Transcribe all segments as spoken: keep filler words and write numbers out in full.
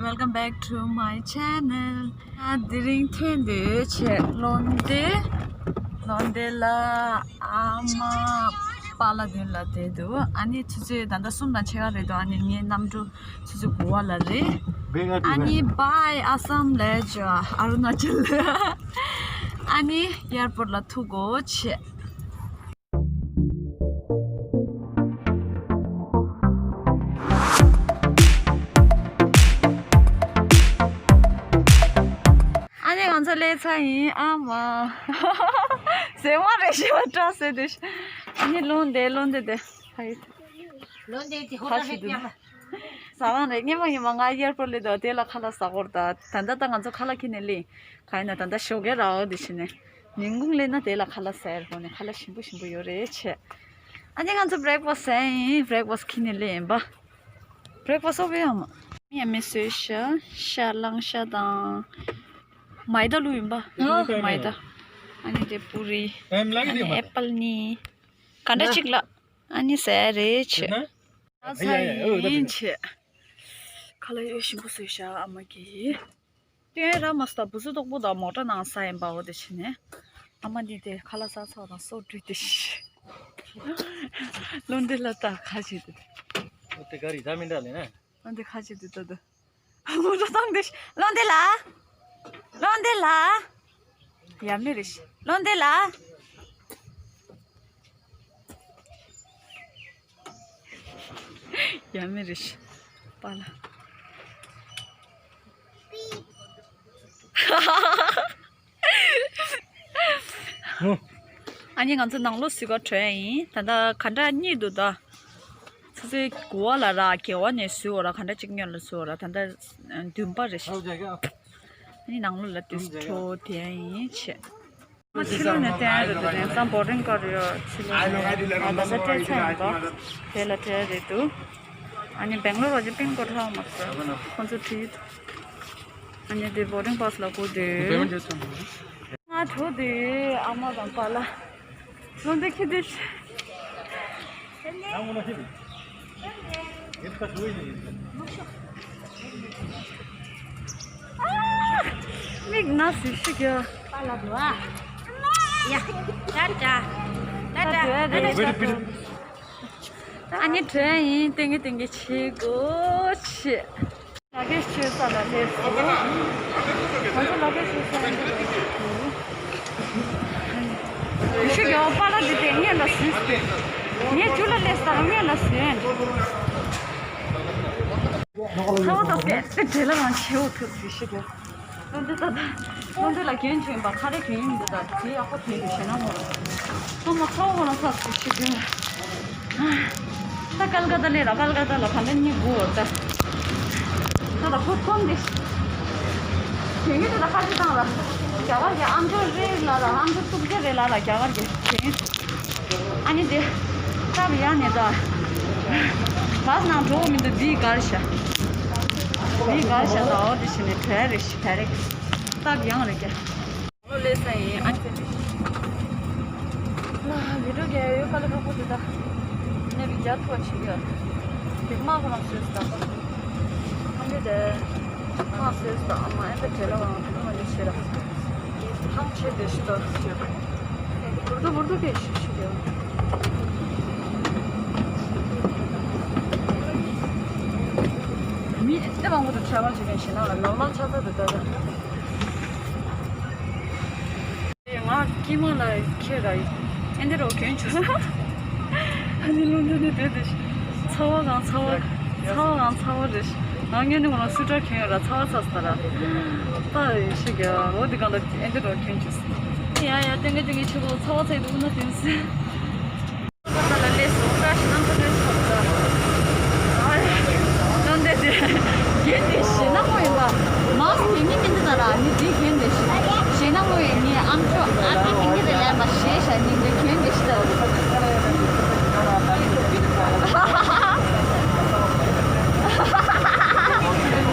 Welcome back to my channel. ཨ། དེ་རིང་ཐོན་དུས་བྱས་ལོ་འདི་ལོ་འདི་ལ་ཨ་མ་པཱ་ལགས་མདུན་ལ་བསྡད་འདུག་ཨ་ནི་ཆུ་ཚོད་ད་ལྟ་གསུམ་དང་ཕྱེད་ཀ་རེད་འདུག་ཨ་ནི་ངའི་གནམ་གྲུ་ཆུ་ཚོད་དགུ་པ་ལ་རེད། ཨ་ནི་bye ཨ་སམ་ལས་ཇོ་ཨ་རུ་ན་ཅལ། ཨ་ནི་ཨེར་པོར་ལ་ཐུག་གོ་བྱས། ཨ་ནི་ང་ཚོ་སླེབས་ཚར་ཡིན་ཨ་མ། ཟེར་མ་རེད་ཤི་བ་སྐྲག་ཟེར་དུས། ཨ་ནི་ལོན་དེ་ལོན་དེ་དེ། ཧའི། ལོན་དེ་དེ་ཧོ་ཧ་ཤི་དུ། ས་གང་རེད་སྙེ་མ་ཡིན་མ་ང་ཨེར་པོར་སླེབས་དུས་དེ་ལ་ཁ་ལག་ཟ་གོ་ར་ད་ད་ད་ད་ང་ཚོ་ཁ་ལག་ཁྱེར་ནས་སླེབས། ག་ཡིན་ན་ད་ལྟ་ཞོགས་ཀས་ར་འོ་དེ་བྱས་ནས། ཉིན་གུང་སླེབས་ན་དེ་ལ་ཁ་ལག་ཟ་ཡར་དགོས་ནས་ཁ་ལག་ཞིམ་པོ་ཞིམ་པོ་ཡོད་རེད་བྱས། ཨ་ནི་ང་ཚོ་breakfast ཟ་ཡིན་breakfast ཁྱེར་ནས་སླེབས་ཡིན་པ། breakfast ཨོ་བེ་ཡང་མ། ཡ་མི་སོས་ཤ་ཤ་གླང་ཤ་དང་། མའི་ད་ལུ་ཡིན་པ། ཨ། མའི་ད། ཨ་ནི་དེ་པུ་རི། ཨ་ནི་ཨེ་པལ་གཉིས། ག་འདྲ་གཅིག་ལ། ཨ་ནི་ཟ་ཡ་རེད་བྱས། ཨ་ཚ་ཡིན་བྱས། ཁ་ལག་ཡོད་ཞིམ་པོ་སོས་ཤ་ཨ་མ་གིས། ཏེ་ར་མ་སྟ་བུ་སུ་དོག་པོ་དང་མོ་ཊ་ནང་ས་ཡིན་པའོ་དེ་བྱས་ནས། ཨ་མ་འདི་དེ་ཁ་ལག་ཟ་ཚོགས་དང་སོ་བྲུས་ཏེ་ཤི། ལོན་དེ་ལ་ད་ཁ་ཅིག་དེ། ཨོ་དེ་ག་རི་ད་མི་འདྲ་ལེ་ན། ལོན་དེ་ཁ་ཅིག་དེ་ད་དུ། མོ་ཊ་བཏང་དེ་ཤི། ལོན་དེ་ལ། ལོན་དེ་ལ། ཡ་མི་རེ་ཤི། ལོན་དེ་ལ། ཡ་མི་རེ་ཤི། པཱ་ལགས། ཨ་ནི་ང་ཚོ་ནང་ལོགས་བཟོ་ག་འགྲོ་ཡ་ཡིན། ད་ལྟ་ག་འདྲ་གཉིད་འདུག་ད། ཆུ་ཚོད་དགུ་པ་ལ་ར་དགེ་བ་ནས་བཟོས་འོ་ར་ག་འདྲ་གཅིག་སྔོན་ལ་བཟོས་འོ་ར་ད་ལྟ་བདུན་པ་རེད་ཤག་ཨ་ནི་ནང་ལོགས་ལ་དུས་འགྲོ་དེ་ཡ་ཡིན་བྱས། ཕྱི་ལོགས་ནས་བསྟན་རེད་དེ་རེད་ཙང་boarding card ཡོད་ཕྱི་ལོགས་ནས་ཨ་ད་ལྟ་སྤྲད་ཚར་ཡིན་པ། དེ་ལ་སྤྲད་རེད་འདུག་ཨ་ནི་Bangalore བ་ཅི་པིན་ཀོ་ཊ་མ་ཟེར་ཁོང་ཚོ་བྲིས་འདུག་ཨ་ནི་དེ་boarding pass ལ་སྒུག་དུས། ང་གྲོ་དེ་ཨ་མ་དང་པཱ་ལགས། ལོན་དེ་ཁྱི་དེ། མིག་ན་སུ་ཤི་གི་པཱ་ལགས་འདུག་ཨ། ཡ། ཏ་ཏ། ཏ་ཏ། ཏ་ཏ། ཨ་ནི་བྲོས་ཡིན་ཏེང་གེ་ཏེང་གེ་བྱེད་དགོས་ཆེ། ལ་གེ་ཤི་ས་ལ་སླེབས་སོང་། ང་ཚོ་ལ་གེ་ཤི་ས་ལ་སླེབས་སོང་། ཤི་གི་པཱ་ལགས་འདི་དེ་ངས་ལ་སུས་ཏེ། ངས་ཅུ་ལ་སླེབས་ས་ལ་ངས་ལ་སུས། ཚ་བ་དང་སྐད་དེ་བྲེལ་ལ་རང་ཆེའུ་ཐུག་ཟིག་ཤི་གི། ལོན་དེ་ད་ལྟ་ལོན་དེ་ལ་རྒྱན་བྱོན་པ་ཁ་རེ་རྒྱན་ཡིན་འདི་ད་དེ་ཡག་པོ་དེ་འདི་ཞེ་ན་མོ། ཨ་མ་ཚ་བ་ཁོ་ན་ཚ་ཟིག་ཤི་གི། ད་ཀལ་ཀ་ཏ་ལས་ར་ཀལ་ཀ་ཏ་ལ་ག་ལེ་གཉིས་དགུ་འོ་ད། ད་ད་ཁོ་ཐོན་དེ། དེ་ངས་དེ་ད་ཁ་ཅིག་བཏང་ར། རྒྱ་གར་གྱི་ཨམ་ཅོག་རེད་ལ་ར་ཨམ་ཅོག་གཏུག་རྒྱ་རེད་ལ་ར་རྒྱ་གར་གྱི་དེ། ཨ་ནི་དེ། སྟབས་ཡག་ནས་ད། བཱས་ནང་འགྲོ་མི་འདུག་འདི་གར་ཤ། འདི་གར་ཤ་ད་འོ་དེ་བྱས་ནས་བྲོས་རེ་ཞིག་བྲོས་རེ། སྟབས་ཡག་རེ་རྒྱ། ལོ་ལས་ས་ཡིན་ཨ་ཅེ། ལ་བི་ཌིའོ་རྒྱག་ཡོད་དཀའ་ལས་ཁག་པོ་དེ་ད། ནས་བི་རྒྱ་ཐུ་བ་བྱེད་ཡོད། དེ་དམག་ཁོ་རང་བཟོས་སུ་དང་པོ། ཁང་པའི་དེ། དམག་བཟོས་སུ་དང་ཨ་མ་ཨེ་འདྲ་བྲེལ་ལ་བ་ང་དེ་ནི་མ་ནི་བྱེད་ར། ཐང་ཆད་དེ་ཤི་ད། བུར་དུ་བུར་དུ་སྐད་ཤིག་ཤིག་ཡོད། མི་ཨེ་མང་པོ་དང་བྲལ་བ་བྱེད་མཁན་ཞིག་ན་ལ་ནོར་མལ་ཆགས་ཚར་འདུག་ད་ད། ང་སྐྱིད་མ་ལ་ཁྱེད་ར་ཨེ་འདི་རོ་གྱོན་ཆོག་ཨ་ནི་ལུང་འདི་ནི་བསྡད་དེ་ཚ་བ་གང་ཚ་བ། ཚ་བ་གང་ཚ་བ་རེད། ང་ངས་ནི་ང་རང་སུ་ཊར་གྱོན་ཡོད་ར་ཚ་བ་ཚ་ས་ར། ད་ཡེ་ཤེས་ཀྱི་འོ་འདི་གང་ལ་ཨེ་འདི་རོ་གྱོན་ཆོག་ཡ་ཡ་ཏེང་གེ་ཏེང་གེ་ཆུ་བོ་ཚ་བ་ཚ་ཡི་འདུག་ན་དེང་སི། ལོན་དེ་དེ་རྒྱན་དེ་ཞེ་ན་མོ་ཡིན་པ། མཱས་དེ་ཉིད་ཀྱི་འདི་ད་ར་ནི་དེ་རྒྱན་དེ་ཞེ་ན་མོ་ཡིན་ནི་ཨམ་ཅོག་ཨ་ཁ་དེ་ཉིད་དེ་ལན་པ་ཞེ་ཤ་ནི་འདི་རྒྱན་དེ་ཞེ་ད།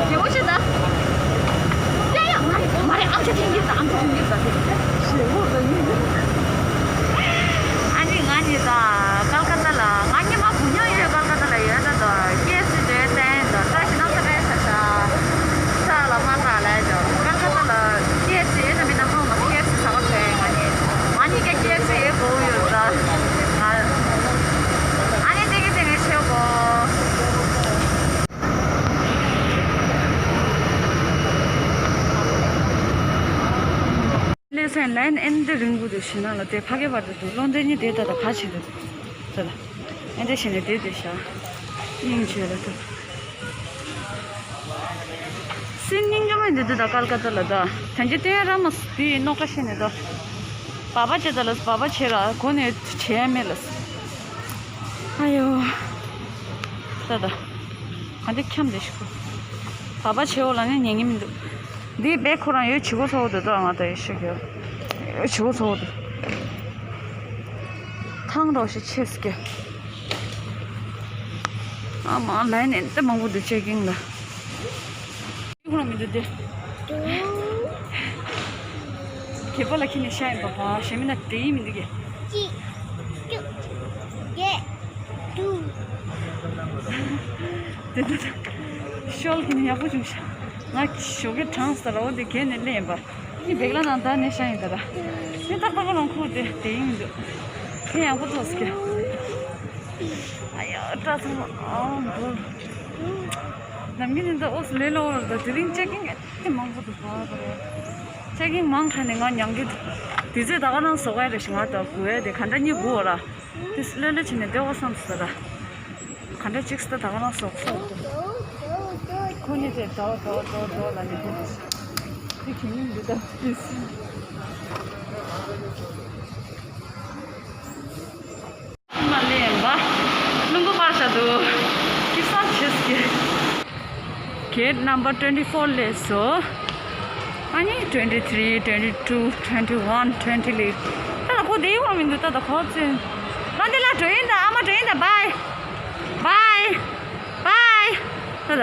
རྒྱན་མོ་ཞེ་ད། ཡ་ཡ་མ་རེད་མ་རེད་ཨམ་ཅོག་དེ་ཉིད་ད་ཨམ་ཅོག་དེ་ཉིད་ད་དེ་ཞེ་མོ་ད་ནི། ཨ་ནི་ང་གཉིས་ད་ཀལ་ཀ་ཏ་ལ་ང་གཉིས་མ་བུ་ཉོ་ཡོད་ཀལ་ཀ་ཏ་ལ་ཡོད་ད་ད་ཀེ་སི་དེ་བསྟན་ད་ད་ཞིག་ན་ས་རེད་ས་ཤ། ལན་ཨེན་དེ་རིང་པོ་དུ་ཞིག་ན་ལ་དེ་ཕ་གི་བར་དུ་དུ་བློ་འདྲེ་གཉིས་དེ་ད་ད་ཕ་ཆེ་དུ་དུ་ད་ད་ཨེན་དེ་ཞིག་ནས་དེ་དུ་ཤ་སྙིང་ཆོས་ལ་དུ། སེམས་སྙིང་རྗེ་མོ་འདི་འདི་དང་ཀལ་ཀ་ཏ་ལ་ད་ཐན་ཅི་ཏན་ར་མ་སི་དེའི་རྣོ་ཀ་ཤེས་ནས་ད་བ་བ་བྱེད་ད་ལ་བ་བ་བྱེད་ར་གོ་ནས་བྱེད་ཡ་མེད་ལ་སི། ཨ་ཡོ། ད་ད་ག་འདི་འཁྱམ་བསྡད་ཤི་གོ་བ་བ་བྱེད་འོ་ལ་ནི་ཉན་གི་མི་འདུག་འདི་བས་ཁོ་རང་ཡོད་བྱི་གོ་ཚོ་འདི་ད་ང་ད་ཡོད་ཤི་གི་ཡོད་བྱི་གོ་ཚོ་འདི་ཐང་རོ་ཞིག་ཆེ་སི་གི་ཨ་མ་ལན་ནས་འདི་མང་པོ་འདུག་ཅེ་ཀིང་ལ། ཁོ་རང་མི་འདུག་སྟེ། ཁྱེད་པ་ལ་ཁྱི་ནས་ཤ་ཡིན་པ་པ་ཞེ་མི་ན་དེ་ཡིན་མི་འདུག་གས། གཅིག་གཅིག་བརྒྱད་དྲུག་དེ་ད་ཤོལ་ཁྱི་ནས་ཡག་པོ་བྱུང་ཤག་ང་ཞོགས་ཀས་གྲང་ས་ར་བོ་དེ་གས་ནས་སླེབས་ཡིན་པ། ཁྱི་བེག་ལ་ནང་ད་ནས་ཤ་ཡིན་ད་ར། ཁྱི་ཏག་ཏག་རང་ཁུག་དེ་དེ་ཡིན་མི་འདུག་ཁྱི་ཡག་པོ་ཐོག་སི་གས། ཨ་ཡ་སྐྲ་ཚང་མ་ཨང་འགྲོ། ནམ་རྒྱུན་ནི་འདི་ཨོ་སི་ལེ་ལོ་བར་དུ་དེ་རིང་ཅེ་ཀིང་ཨེ་མང་པོ་འདུག་ག་རེ། ཅེ་ཀིང་མང་དྲགས་ནས་ང་མྱང་གི་འདུག་དུས་ཚོད་ད་ག་རང་བཟོ་ག་རེ་ཞིག་ང་ད་དགོས་ཡ་དེ་ག་འདྲ་གཉིས་དགོས་ར། དེ་ལོས་ལོས་བྱས་ནས་བསྡད་འོ་བསམ་སོང་ར། ག་འདྲ་ཅིག་སི་ད་ད་ག་རང་བཟོ་བཟོ་འདུག་ཁོ་ནི་དེ་འགྲོ་འགྲོ་འགྲོ་འགྲོ་ལ་ནི་དེ་དེ་གི་མིང་འདི་ད་དེ་སི། མ་ལེན་པ། རླུང་པོ་པར་ས་དུ། ཀི་སང་ཆེས་ཀི། Gate number twenty four ལས་སོ། ཨ་ནི་twenty three, twenty two, twenty one, twenty ལས། ད་ལ་ཁོ་དེ་ཡོང་མི་འདུག་ད་ད་ཁོ་ཚོས། ལོན་དེ་ལ་འགྲོ་ཡིན་ད་ཨ་མ་འགྲོ་ཡིན་ད་bye bye bye ད་ད།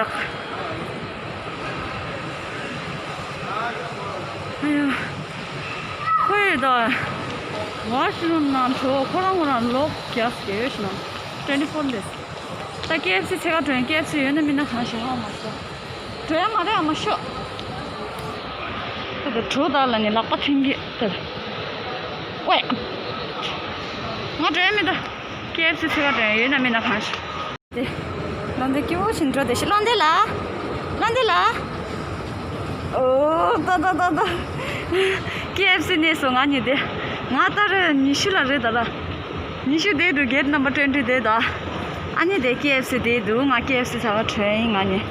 ཨ་ཡ། ཁོས་ད་ཝ་ཤི་རུམ་ནང་འགྲོ་ཁོ་རང་ཁོ་རང་ལོག་རྒྱག་ཡོད་ཤི་ན། twenty four ལས། ད་ཀེ་ཨེཕ་སི་ཚེ་ག་དྲོན་ཀེ་ཨེཕ་སི་ཡོད་ན་མིན་ན་གང་ཞིག་ཧ་མ་སོང་། འགྲོ་ཡ་མ་རེད་ཨ་མ་ཤོག་ད་ད་གྲོ་ད་ལ་ནི་ལག་པ་འཐེན་གི་ད། ཝེ། ང་འགྲོ་ཡ་མི་ད། ཀེ་ཨེཕ་སི་ཚེ་ག་དྲོན་ཡོད་ན་མིན་ན་གང་ཞིག་དེ། ལོན་དེ་སྐྱིད་པོ་ཞིག་འགྲོ་དེ་ཤི་ལོན་དེ་ལ། ལོན་དེ་ལ། ཨོ། ད་ད་ད་ད། ཀེ་ཨེཕ་སི་ནས་སོ་ང་གཉིས་དེ། ང་ད་རེ་ཉི་ཤུ་ལ་རེད་ད་ལ། ཉི་ཤུ་དེ་འདུག gate number twenty དེ་ད། ཨ་ནི་དེ་ཀེ་ཨེཕ་སི་དེ་འདུག་ང་ཀེ་ཨེཕ་སི་ཚ་བ་བྲོས་ཡིན་ང་གཉིས།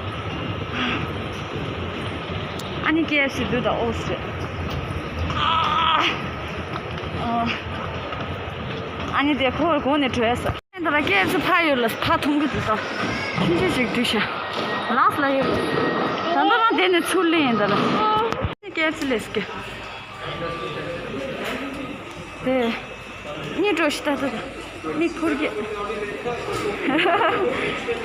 ཨ་ནི་ཀེ་ཨེཕ་སི་འདུག་ད་ཨོ་སི། ཨ་ནི་དེ་ཁོ་གོང་ནས་བྲོས་ས། ད་ལ་ཀེ་ཨེཕ་སི་ཕ་ཡོད་ལ་ཕ་འཐུང་གི་འདུག་ད། ཆུང་ཆུང་ཞིག་འདུག་ཤ། ལགས་ལ་ཡོད། ད་ལྟ་རང་དེ་ནས་ཚུར་ལེན་ཡིན་ད་ལ། ཀེ་ཨེཕ་སི་ལས་སྐྱེ། དེ། གཉིད་འགྲོ་ཤི་ད་ད་ད། མིག་ཕུར་གྱི།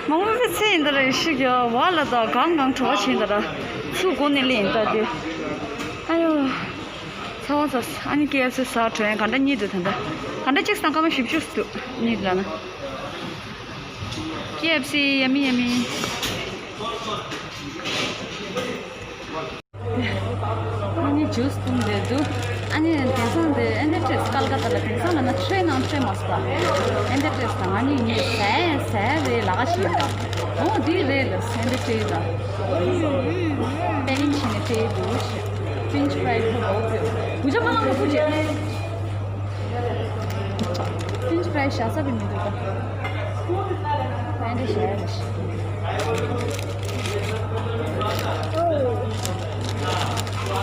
མང་པོ་ཚེ་ཡིན་ད་ལ་ཤི་གི་བ་ལ་ད་གང་གང་བྲོ་བ་བྱེད་ད་ལ། ཚུར་སྒོ་ནས་ལེན་ཡིན་ད་དེ། ཨ་ཡོ། ཚ་བ་ཚ། ཨ་ནི་ཀེ་ཨེཕ་སི་ཟ་དྲོན་ག་འདྲ་གཉིད་འདུག་ད་ལྟ། ག་འདྲ་གཅིག་སང་སྐར་མ་བཞི་བཅུ་འདུག་གཉིད་ལ་ན། ཀེ་ཨེཕ་སི་ཡ་མི་ཡ་མི། ཨ་ནི་ཇུས་བཏུང་བསྡད་འདུག་ཨ་ནི་དེང་སང་དེ་ཨེ་འདྲ་སྤྲད་ཀལ་ཀ་ཏ་ལ་དེང་སང་ལ་ན་ཁྲོས་ནང་ཁྲོས་མ་སོང་ད། ཨེ་འདྲ་སྤྲད་སོང་ཨ་ནི་ངས་ཟས་ཟས་རེད་ལ་ག་ཞིག་ཡིན་ད། འོ་འདི་རེད་ལ་ཨེ་འདྲ་སྤྲད་ད། པེ་ལིང་བྱས་ནས་སྤྲད་འདུག French fry ཁོ་འོ་བུ་ཆ་མ་ལངས་པ་ཕུ་རྗེ། French fry ཞག་ས་བི་མི་འདུག་ག་ཨ་འདྲ་ཞིག་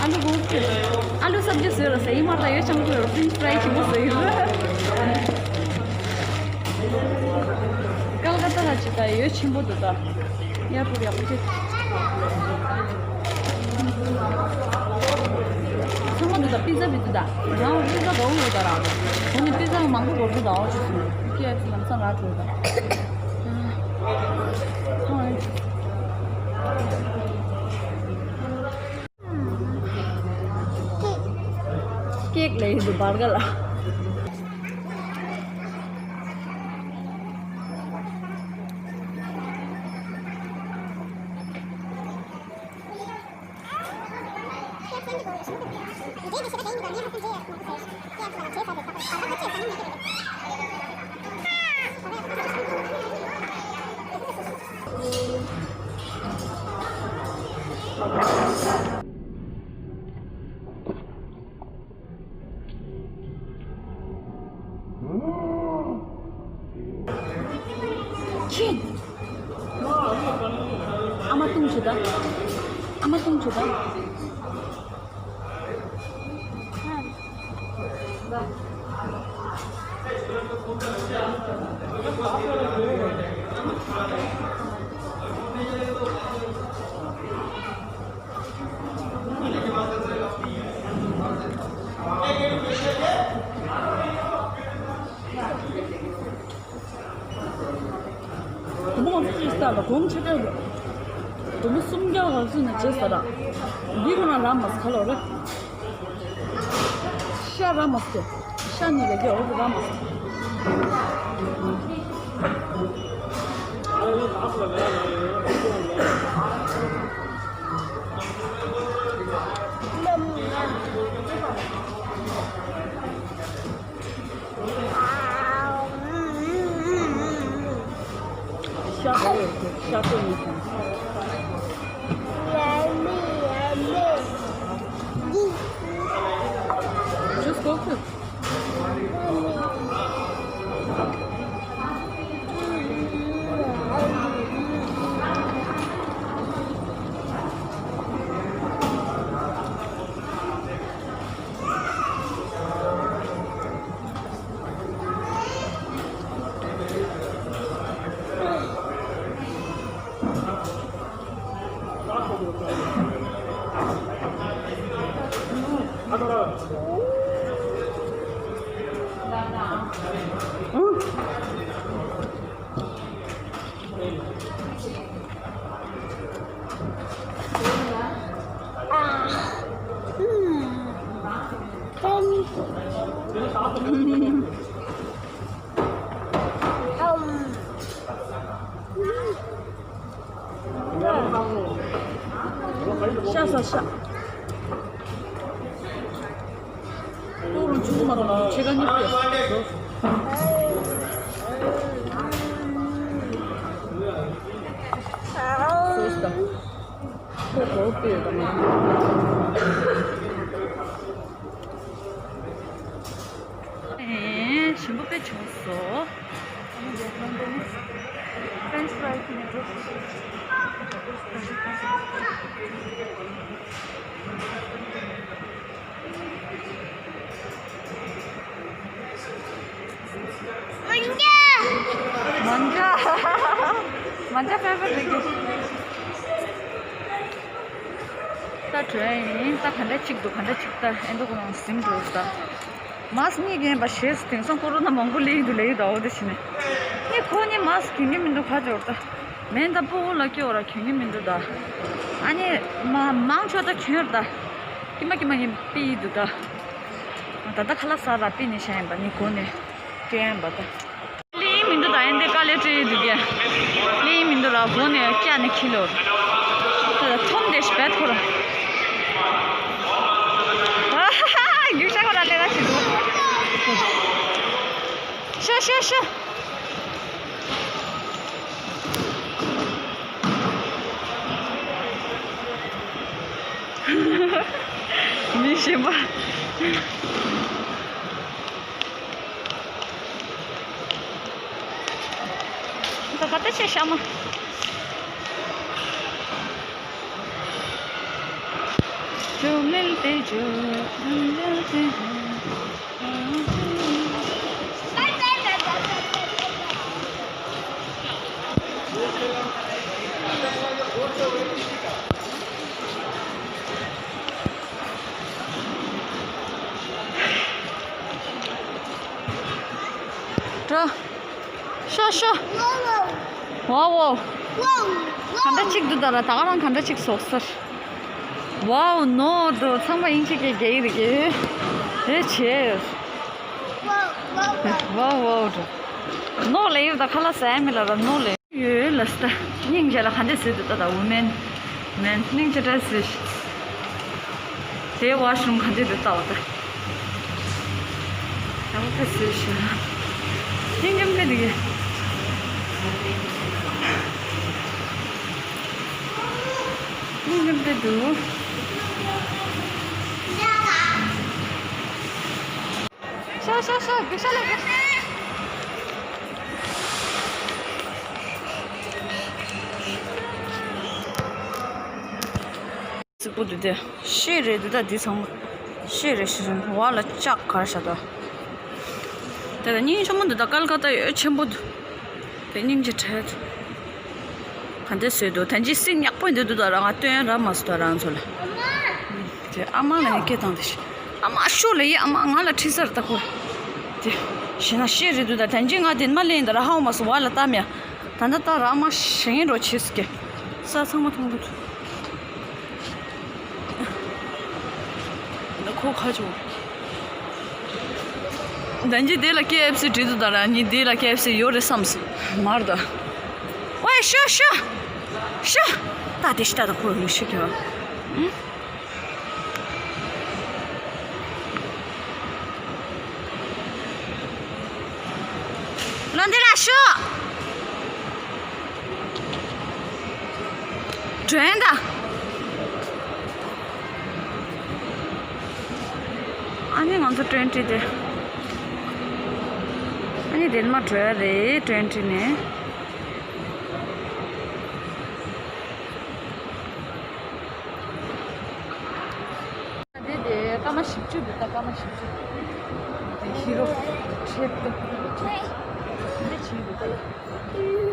ཨ་ལུ་གོ་ཨ་ལུ་སབ་ཇི་བཟོས་ལ་ཟེར་ཡིན་མ་ད་ཡོད་ཆང་ཁུ་French fry ཆེན་པོ་བཟོས་ཡོད། ཀལ་ཀ་ཏ་ལ་ཅི་ད་ཡོད་ཆེན་པོ་འདུག་ད། ཡར་པོར་ཡག་པོ་ཅིག་ཚང་མ་འདུག་ད་པི་ཛ་བི་འདུག་ད། ང་པི་ཛ་དགའ་བོ་ཡོད་ད་ར། འོ་ནི་པི་ཛ་མང་པོ་དགོས་འདུག་ད་འོ་ཅིག་སོང་། ཀེ་ཨེཕ་སི་ལམ་སང་རག་འགྲོ་ད། ཀེག་ལ་ཡིན་འདུག་བར་ག་ལ། ཨ་མ་གསུང་ཆོས་དང་། དུ་མ་ང་ཚོ་ཅིག་ལྟ་ལ་གོམ་ཆེ་གྲས་རེད། དུ་མ་སུམ་བརྒྱ་ག་ཚོད་ནས་བྱེད་ས་ར། འདི་ཁོ་ན་ར་མ་ས་ག་ལོ་རེད། ཤ་ར་མ་ས་ཤ་ནི་རེད་ཀྱི་འོ་ར་མ་ས། ཤ་འོ་ཡོད་ཀྱི་ཤ་ཚོད་ནི་ཁོ་ན། Just go for it. ཤ་ཟ་ཤ། ཏོག་རོང་ཆུང་མ་རོང་ལ་ཕྱེད་ཀ་གཉིས་པོ་ཡོད། སོ་སོ་དང་། ཁོ་གོ་པེ་ཡོད་དམ། ཨེ། ཞིམ་པོ་དཔེ་བྱུང་སོང་། French fry ཁྱེར་ནས་འགྲོ། མ་འཇའ། མ་འཇའ་ཕེ་ཝ་རིཊ་རེད་གི། ད་བྲོས་ཡིན། ད་ག་འདྲ་ཅིག་འདུག་ག་འདྲ་ཅིག་ད་ཨེ་འདུག་གོ་ཟིན་འགྲོ་ད། མཱ་སི་ཀི་གཉིས་ཀྱི་ཡིན་པ་ཞེས་སུ་དེང་སང་ཀོ་རོ་ན་མང་པོ་སླེབས་ཀྱི་འདུག་ལབ་ཀྱི་འདུག་འོ་དེ་བྱས་ནས། ངས་ཁོ་གཉིས་མཱ་སི་ཀི་གྱོན་གྱི་མི་འདུག་ཁ་སྦྱོར་ད། མེ་མདའ་སྤུ་གུ་ལ་སྐྱོར་ར་གྱོན་གྱི་མི་འདུག་ད། ཨ་ནི་མ་མང་ཆོག་ད་གྱོན་ར་ད། ཀྱི་མ་ཀྱི་མ་ཡིན་པི་ཡི་འདུག་ད། ད་ལྟ་ཁ་ལག་ཟ་ར་པི་ནི་ཤ་ཡིན་པ་ནི་གོ་ནས་སྐྱོན་ཡིན་པ་ད། ལེན་མི་འདུག་ད་ཡིན་དེ་དཀའ་ལས་སྤྲད་འདུག་གས། ལེན་མི་འདུག་ར་གོ་ནས་སྐྱ་ནས་ཁྱི་ལོ། ད་ཐོམ་དེ་ཤ་བེད་ཁོ་ར། ཨ་ཧ་ཧ། རྒྱུག་ཤ་ཁོ་ར་ལས་ཀ་ཞིག་འདུག་ཤ་ཤ་ཤ། མི་གཞན་པ། ད་ག་ད་ཆེ་ཤ་མ། ཇོ་མིལ་ཏེ་ཇོ། ཇོ་མིལ་ཏེ་ཇོ། ཏྲ། ཤོ་ཤོ། ཝའོ་ཝའོ། ག་འདྲ་ཅིག་འདུག་ད་ར་ད་ག་རང་ག་འདྲ་ཅིག་བཟོ་ས་རེད། ཝའོ་ནོ་འདུག་ཚང་མ་དབྱིན་ཇི་སྐད་རྒྱག་གི་རེད་གི། ཨེ་བྱས། ཝའོ་ཝའོ་འདུག་ནོ་ལབ་ཡོད་ད་ཁ་ལག་ཟ་ཡ་མེད་ལ་ར་ནོ་ལབ་ཡོད་ལ་ས་ད། སྙིང་རྗེ་ལ་ག་འདྲ་ཟེར་འདུག་ད་ད་འུ་མེན། མེན་སྙིང་རྗེ་བཀྲ་ཤིས། དེའི་ཝ་ཤི་རུམ་ག་འདྲ་འདུག་ལྟ་བ་ད། ཡག་པོ་ཟེར་ཤག་སྙིང་རྗེ་མོ་འདུག་གས། སྙིང་རྗེ་མོ་འདུག་ཤོ་ཤོ་ཤོ། གུ་ཤ་ལ་གུ་ཤ། སི་པོ་འདུག་དེ་ཤེས་རེད་འདུག་ད་འདི་ཚང་མ་ཤེས་རེད་ཤེས་རེད། བ་ལ་ལྕགས་གར་ཤ་ད། དེ་ལ་སྙིང་རྗེ་མོ་འདུག་ད་ཀལ་ཀ་ཏ་ཡོད་ཆེན་པོ་འདུག་དེ་སྙིང་རྗེ་བྲལ་འདུག་ག་འདྲ་བཟོས་འདུག་ད་ཅི་སི་ཉག་པོ་འདི་འདུག་ད་རང་ང་སྟོན་ར་མ་སོ་ད་རང་ཚོ་ལ། དེ་ཨ་མ་ལ་ཡི་སྐད་བཏང་དེ་ཤི། ཨ་མ་ཤོ་ལ་ཡི་ཨ་མ་ང་ལ་ཁྲིད་ས་རེད་ད་ཁོ། དེ་ཤི་ན་ཤེས་རེད་འདུག་ད་ད་ཅི་ང་དེ་མ་ལེན་ད་ར་ཧའོ་མ་སོ་བ་ལ་ལྟ་མེད། ད་ལྟ་ད་ར་མ་ཞེ་ངན་འགྲོ་ཆེ་སི་ཀེ་ས་ཚང་མ་མཐོང་འདུག་ཁོ་ཁ་ཆུ། ད་ཅི་དེ་ལ་ཀེ་ཨེཕ་སི་བྲིས་འདུག་ད་ར་ནི་དེ་ལ་ཀེ་ཨེཕ་སི་ཡོད་རེད་བསམ་སོང་མར་ད། ཝེ་ཤོ་ཤོ་ཤོ། ད་དེ་ཤི་ད་ད་ཁོ་ཡོད་ཤི་ཀེ་བ། ལོ་འདི་ལ་ཤོག་འགྲོན་ད། ཨ་ནི་ང་ཚོ་ཊེན་ཊི་དེ། ཨ་ནི་དེ་མ་འགྲོ་ཡ་རེད་ཊེན་ཊི་ནས། འདི་དེ་སྐར་མ་བཞི་བཅུ་འདུག་ད་སྐར་མ་བཞི་བཅུ། དེ་ཧི་རོ་ཁྲེབ་ཏུ་ཁྲེབ་འདི་བྱིན་འདུག་ད།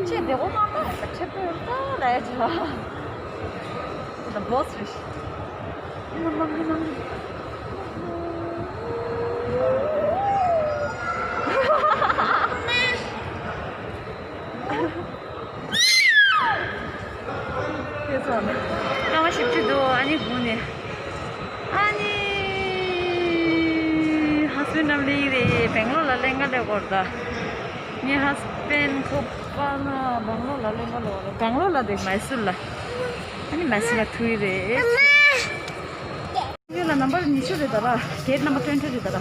ཅེས་དེ་གོ་མ་པ་ཁྲེབ་ཏུ་ད་ལ་ཡ་ཆ། ད་བོ་སི་རེ་ཤི། མ་མ་མ་མ། སྐར་མ་བཞི་བཅུ་འདུག་ཨ་ནི་སྒུག་ནས། ཨ་ནི་ཧ་སི་བེན་ཌི་རྣམ་གླིང་རེད། སྦེང་ལོར་ལ་ལེན་ག་སླེབས་དགོས་རེད་ད། ངའི་ཧ་སི་བེན་ཌི་ཁོ་པ་ན་སྦེང་ལོར་ལ་ལེན་ག་སླེབས་དགོས་རེད། སྦེང་ལོར་ལ་དེ་མའི་སུར་ལ། ཨ་ནི་མའི་སུར་ལ་ཐུག་ཡི་རེད། ངེད་ལ་ནམ་བར་ཉི་ཤུ་རེད་ད་ར། གེ་ཊི་ནམ་བར་ཊུ་ཝེན་ཊི་རེད་ད་ར།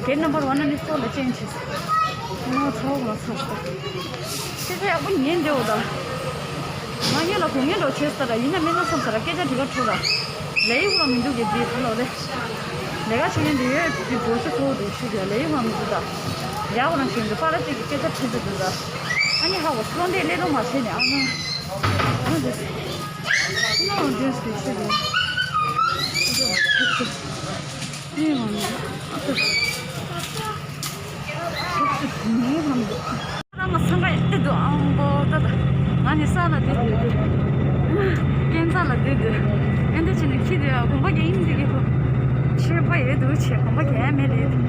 གེ་ཊི་ནམ་བར་ཝན་ནན་ཌན་ཌི་ཕོར་ལ་ཅེན་ཇི་བྱས། ཨོ་ཚ་བོ་ང་ཚ་བོ། ཁྱེད་ཚོ་ཡག་པོ་ཉན་འདྲེ་འོ་ད། ང་ངེད་ལ་དགོངས་ངན་འདྲ་བྱས་ད་ར་ཡིན་ན་མིན་ན་བསམ་ས་ར་སྐད་ཆ་དྲི་བ་འཕྲོ་ར། ལས་ཡུག་ར་མི་འདུག་གི་འདི་ཕུ་ལོ་རེ། ལས་ཀ་བྱེད་མཁན་འདི་ཡོད་འདི་འགྲོ་ཤུ་ཚོ་འདུག་ཤུ་གི་ལས་ཡུག་ར་མི་འདུག་ད། ཡག་པོ་རང་བྱེད་འདུག་པ་ར་ཅིག་གི་སྐད་ཆ་དྲི་འདུག་འདུག་ད། ཨ་ནི་ཧ་གོ་སོང་འདི་ལས་རོགས་མ་བྱས་ནས་ཨ་ན། ཨ་འདི། ཨ་འདི་སྐད་ཆ་རེད། ཨ་འདི། ཨ་འདི། ཨ་འདི། ཨ་འདི། ཨ་འདི། ར་མ་སང་ག་ཡ་ཏི་དུ་ཨང་པོ་ཏ་ཏ། ང་ནི་ས་ལ་དེ་དུ་དུ། ཀན་ས་ལ་དེ་དུ། ཨེ་འདི་ཆི་ནི་ཁྱི་དུ་ཡ་གོམ་པ་གྱ་ཨིན་དི་གི་ཧོ། ཆེ་པ་ཡེ་དུ་ཆེ་གོམ་པ་གྱ་ཡ་མེ་ལེ་དུ།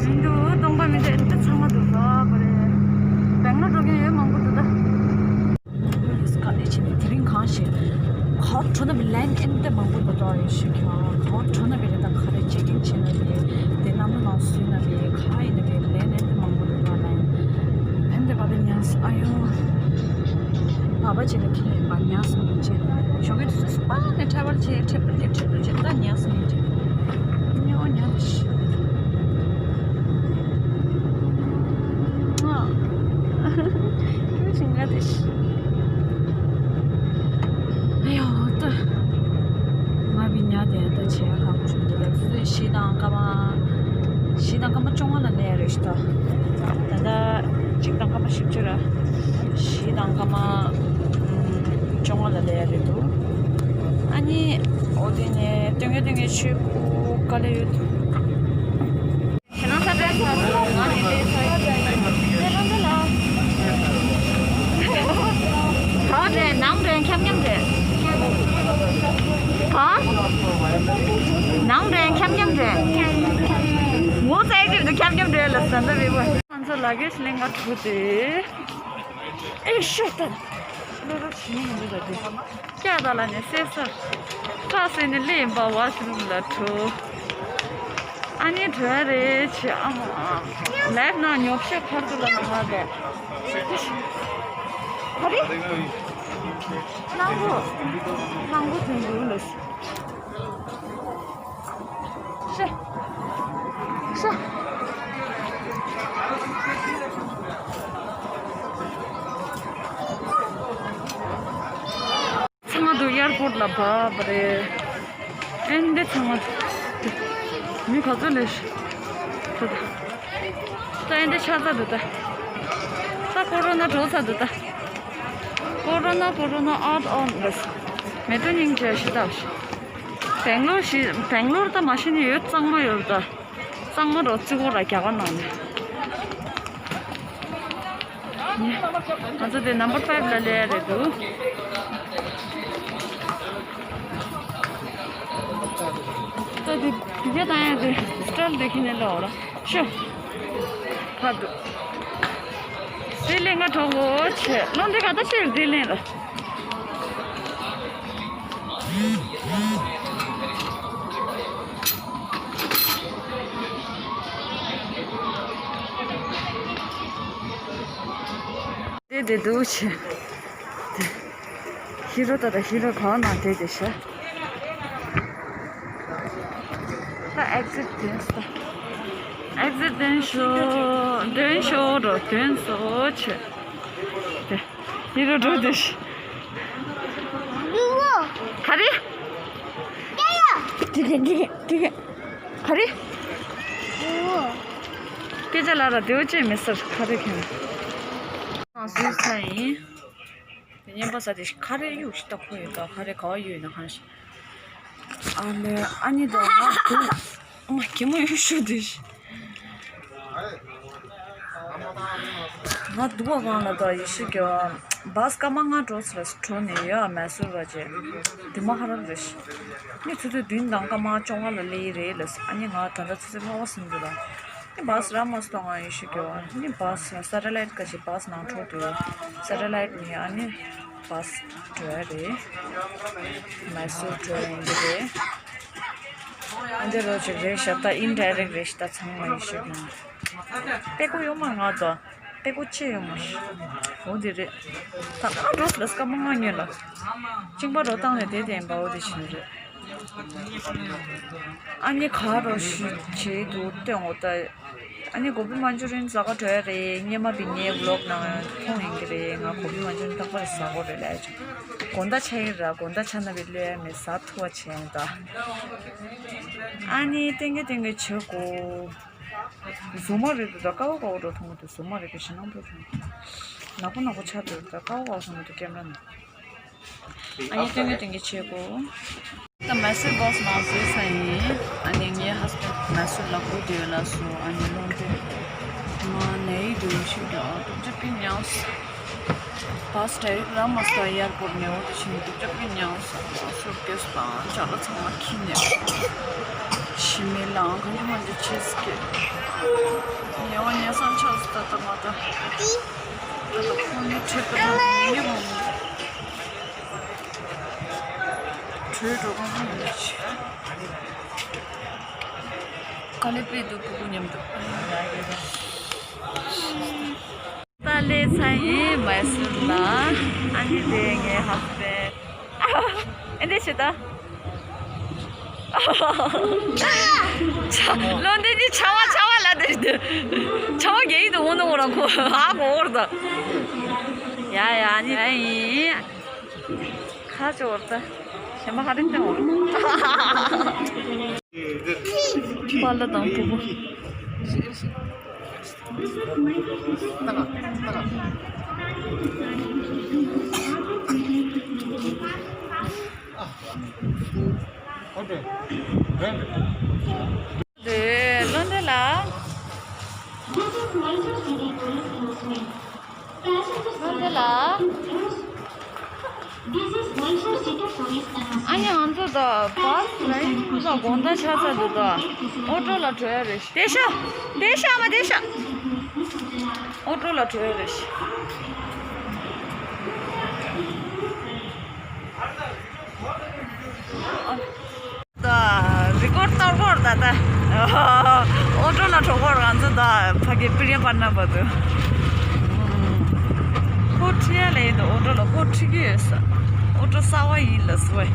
ཨིན་དུ་སྟོང་པ་མི་འདྲ་ཨེ་འདི་ཚང་མ་དུ་ཧོ་གོ་རེ། སྦེང་ལོར་འགྲོ་མཁན་ཡོད་མང་པོ་དུ་ད། ག་ནས་ཕྱིན་ནས་དེ་རིང་གང་ཞིག་ག་བར་འགྲོ་ན་བི་ལན་ཨེ་འདི་མང་པོ་འདུག་དོ་ཡོད་ཤི་ཁྱོད་ག་བར་འགྲོ་ན་བི་རེད་ད་ག་རེ་ཅེ་ཀིང་བྱེད་ན་བི་དེ་གནམ་ལོ་ནང་སུས་ན་བི་ག་ཡིན་ན་བི་ལན་ཨེ་འདི་མང་པོ་འདུག་དོ་ལན་ཨེ་འདི་བ་དེ་ཉལ་སོང་ཨ་ཡོ། བ་བ་ཅེ་ལ་ཁྱི་ལ་བ་ཉལ་སོང་ཡིན་ཅེ་ཞོགས་ཀའི་དུས་སུ་སྤང་ནས་ཁྲ་བར་ཆེ་ཁྲེབ་ཏུ་ཁྲེབ་ཏུ་ཅེ་ད་ཉལ་སོང་ཡིན་ཅེ་ཉོ་ཉལ་ཏུ་ཤི། ཁྱོད་ཞིང་ཁ་དེ་ཤི། ཨ་ཡོ་ད། ང་བི་ཉ་དེ་ད་བྱས་ཁག་པོ་ཞིག་འདུག་ད་དུས་ཚོད་བཞི་དང་སྐར་མ། བཞི་དང་སྐར་མ་བཅོ་ལྔ་ལ་སླེབས་ཡ་རེད་ཤི་ད། ད་ལྟ་གཅིག་དང་སྐར་མ་བཞི་བཅུ་ར། བཞི་དང་སྐར་མ་བཅོ་ལྔ་ལ་སླེབས་ཡ་རེད་འདུག་ཨ་ནི་འོ་དེ་ནས་སྟོན་གྱི་སྟོན་གྱི་ཆོས་སྐུ་དཀའ་ལས་ཡོད་འདུག་ཁྱེད་རང་ས་བོན་ཚར་སོང་། ང་ནི་འདྲེ་ཚར་ཡོད། ག་རེ་ནང་འདྲེ་འཁྱམ་འཁྱམ་རེད། ག་ནང་འདྲེ་འཁྱམ་འཁྱམ་རེད། ངོ་ཚ་ཡི་དུས་འཁྱམ་འཁྱམ་རེད་ལ་ཟ་འདྲ་རེད་པ། ང་ཚོ་ལ་གེ་ཤི་ལེན་ག་འགྲོ་དེ། ཨེ་ཤོ་ད། ལོ་རོ་ཆི་མི་འདུག་ད་དེ། སྐྱ་དང་ལ་ནས་སེ་ས། སྐྲ་སེ་ནས་ལེ་ཡིན་པ་ཝ་ཤི་རུམ་ལ་འགྲོ། ཨ་ནི་འགྲོ་ཡ་རེད་ཆེ་ཨ་མ། ལེབ་ན་ཉོབ་ཤ་ཁར་དུ་ལ་ན་ཧ་ག་ག་རེ། སྣང་བུ། སྣང་བུ་དེ་འདུག་ལ། ཤ། ཤ། ཚང་མ་འདུག་ཨེར་པོར་ལ་བབས་པ་རེད། ཨེ་འདི་ཚང་མ་འདུག་མི་ག་ཚོད་ལས་ཤི། ད་ད། ད་ཨེ་འདི་ཆགས་ཚར་འདུག་ད། ད་ཀོ་རོ་ན་འགྲོ་ཚར་འདུག་ད། ཀོ་རོ་ན་ཀོ་རོ་ན་ཨའོཊ་ཨའོཊ་ལས། མེ་ཏོག་སྙིང་རྗེ་ཞིག་བཏབ་ཤིག་བེང་ལོར་ཞིག་བེང་ལོར་ད་མ་ཤེས་ནི་ཡོད། གཙང་མ་ཡོད་ད། གཙང་མ་རོ་བརྩི་གོ་ར་རྒྱ་གར་ནང་ནས། ང་ཚོ་དེ་number five ལ་སླེབས་ཡ་རེད་འདུག་ད་དེ་དེ་ག་བཏང་ཡ་དེ་stall དེ་ཁྱེར་ནས་ལོག་ར་ཤོ། ཕར་འདུག་དེ་ལེན་ག་འགྲོ་དགོས་བྱས། བློ་འདི་ག་ད་ཕྱིར་དེ་ལེན་ལ། དེ་དེ་འདུག་བྱས། ཧི་རོ་ད་ད་ཧི་རོ་གང་ན་དེ་དེ་ཤ། ད་exit དོན་ས། exit དོན་ཤོ། དོན་ཤོ་རོ་དོན་སོ་ཆེ། དེ་ཧི་རོ་འགྲོ་དེ་ཤ། ག་རེ། དེ་ག་དེ་ག་དེ་ག་ག་རེ། སྐད་ཆ་ལ་ར་དེའུ་ཅེ་མི་སར་ག་རེ་ཁྱེར། ང་སུའི་ས་ཡིན། དེ་ཉན་པ་ས་དེ་ཁ་རེ་གཡུག་ཤི་ཏོག་ཁོ་ཡོད་ད། ཁ་རེ་ག་བ་ཡོད་ན་ཁ་ཤི། ཨ་ལེ་ཨ་ནི་དོ་ང་དུ་ང་གི་མོ་ཡུ་ཤུ་དེ་ཤི། ང་དུ་བ་གང་ལ་དོ་ཡི་ཤི་གི་བ། བཱས་སྐར་མ་ལྔ་འགྲོ་ཚར་འགྲོ་ནས་ཡོད་མེ་སུར་བ་ཅེ། དེ་མ་ཧ་ར་རེ་ཤི། ནི་ཚུ་ཚུ་བདུན་དང་སྐར་མ་བཅོ་ལྔ་ལ་སླེབས་རེད་ལ། ཨ་ནི་ང་ད་ལྟ་ཚུ་ཚུ་ལྷོ་བ་སུན་དུ་ལ། ནི་བཱས་ར་མ་སྟོང་ང་ཡི་ཤི་གི་བ། ནི་བཱས་སེ་ཊི་ལའིཊ་ག་ཅི་བཱས་ནང་འགྲོ་དུས་སེ་ཊི་ལའིཊ་ནི་ཨ་ནི་བཱས་འགྲོ་ཡ་རེད། མེ་སུར་འགྲོ་ཡ་ཡིན་གྱི་རེད། ཨ་འདི་རོ་ཅིག་རེད་ཤག་ད་ཨིན་ཌའི་རེག་རེད་ཤག་ད་ཚང་མ་ཡི་ཤི་གི་ན། པེ་ཀོ་ཡོད་མ་ང་ད། པེ་ཀོ་ཆེ་ཡོད་མ་ཤི། འོ་དེ་རེད། ད་ང་འགྲོ་ལ་སྐར་མ་ལྔ་ཉོས་ལ། གཅིན་པ་རོ་བཏང་ནས་དེ་དེ་ཡིན་པ་འོ་དེ་བྱས་རེད། ཨ་ནི་ག་རོ་ཤི་བྱེད་དུ་སྟོན་འོ་ད། ཨ་ནི་གོ་བི་མན་ཅུ་རི་ཡན་ཟ་ག་འགྲོ་ཡ་རེད། སྔོན་མ་བི་ངའི་ཝི་ལོག་ནང་མཐོང་ཡིན་གྱི་རེད། ང་གོ་བི་མན་ཅུ་རི་ཡན་རྟག་པར་ཟ་གོ་རེད་ལབ་ཡ་ཅིག་དགོང་དག་ཆགས་ཀྱི་ར། དགོང་དག་ཆགས་ན་བི་ལོས་ཡ་མེད་ཟ་ཐུབ་པ་བྱས་ཡོང་ད། ཨ་ནི་ཏན་གི་ཏན་གི་བྱེད་དགོས། ཟུར་མོ་རེད་འདུག་ད་ཀ་བོ་ཀ་བོ་འགྲོ་མཐོང་གི་འདུག་ཟུར་མོ་རེད་གི་ཞེ་སྣང་པོ་བྱུང་། ནག་པོ་ནག་པོ་ཆགས་འདུག་ད་ཀ་བོ་ཀ་བོ་སོང་གི་འདུག་ཀེམ་ར་ནང་། ཨ་ནི་སྟོན་གི་སྟོན་གི་བྱེད་དགོས། ད་མེ་སུར་བཱས་ནང་འཛུལ་ས་ཡིན། ཨ་ནི་ངའི་ཧ་སི་བྷེན་མེ་སུར་ལ་སྒུག་བསྡད་ཡོད་ལབ་སོང་། ཨ་ནི་ལོག་འགྲོ། ང་ནའི་འདུག་ཤུགས་ཀྱང་སྡུག་ཅག་པི་ཉག་བཱས་ཌའི་རེག་ར་མ་སི་ཊ་ཨེར་པོར་ནས་འོང་དུ་ཕྱིན་འདུག་ཅག་པི་ཉག་སུ་ཀེ་སི་དང་ཅ་ལག་ཚང་མ་ཁྱེར་ནས། ཕྱི་མི་ལའང་གང་ཅི་མ་ཅི་བྱེད་སི་ཀེ། ཉེ་བ་ཉེ་སང་ཆགས་སུ་ད་ལྟ་མ་ད། ད་ལྟ་ཁོང་ནི་ཁྲིད་པ་དང་ཉེ་བ་མ། བྲོས་འགྲོ་གང་ཅི་མ་ཅི། དཀའ་ལས་དཔེ་འདུག་ཕྲུ་གུ་མཉམ་དུ། ད་སླེབས་ཚར་ཡིན་མེ་སུར་ལ། ཨ་ནི་དེ་ངའི་ཧ་སི་བྷེན། ཨེ་འདྲ་བྱེད་ད། ལོ་འདི་ནི་ཆ་བ་ཆ་བ་ལ་དེ་ཆ་བ་རྒྱ་ཡིག་ཏུ་འོང་ནོ་རང་ཁོ་ཧ་གོ་བར་ད། ཡ་ཡ་ཨ་ནི་ཨ་ཡིན། ཁ་ཅོ་བར་ད། ཞེ་མ་ཧ་རིང་ཏེ་འོང་། པཱ་ལགས་དང་བུ་མོ། དེ་བློ་འདི་ལ། བློ་འདི་ལ། ཨ་ནི་ང་ཚོ་ད་བཱས་ལ་ཡིན་ཙང་དགོང་དག་ཆགས་ཚར་འདུག་ད། ཨོ་ཊོ་ལ་བྲོས་ཡ་རེད། བསྡད་ཤག་བསྡད་ཤག་མ་བསྡད་ཤག་ཨོ་ཊོ་ལ་བྲོས་ཡ་རེད་ཤག་ད་རི་ཀོཌ་གཏོང་དགོས་རེད་ད། ད་ཨོ་ཊོ་ལ་འགྲོ་དགོས་རེད། ང་ཚོ་ད་ཕ་གི་པི་རི་ཡ་པ་ན་བ་དུ། ཁོ་ཁྲིད་ཡ་ལ་ཡིན་ད། ཨོ་ཊོ་ལ་ཁོ་ཁྲིད་ཀྱི་ཡོད་ས། ཨོ་ཊོ་གསར་པ་ཡིན་ལ་སོ།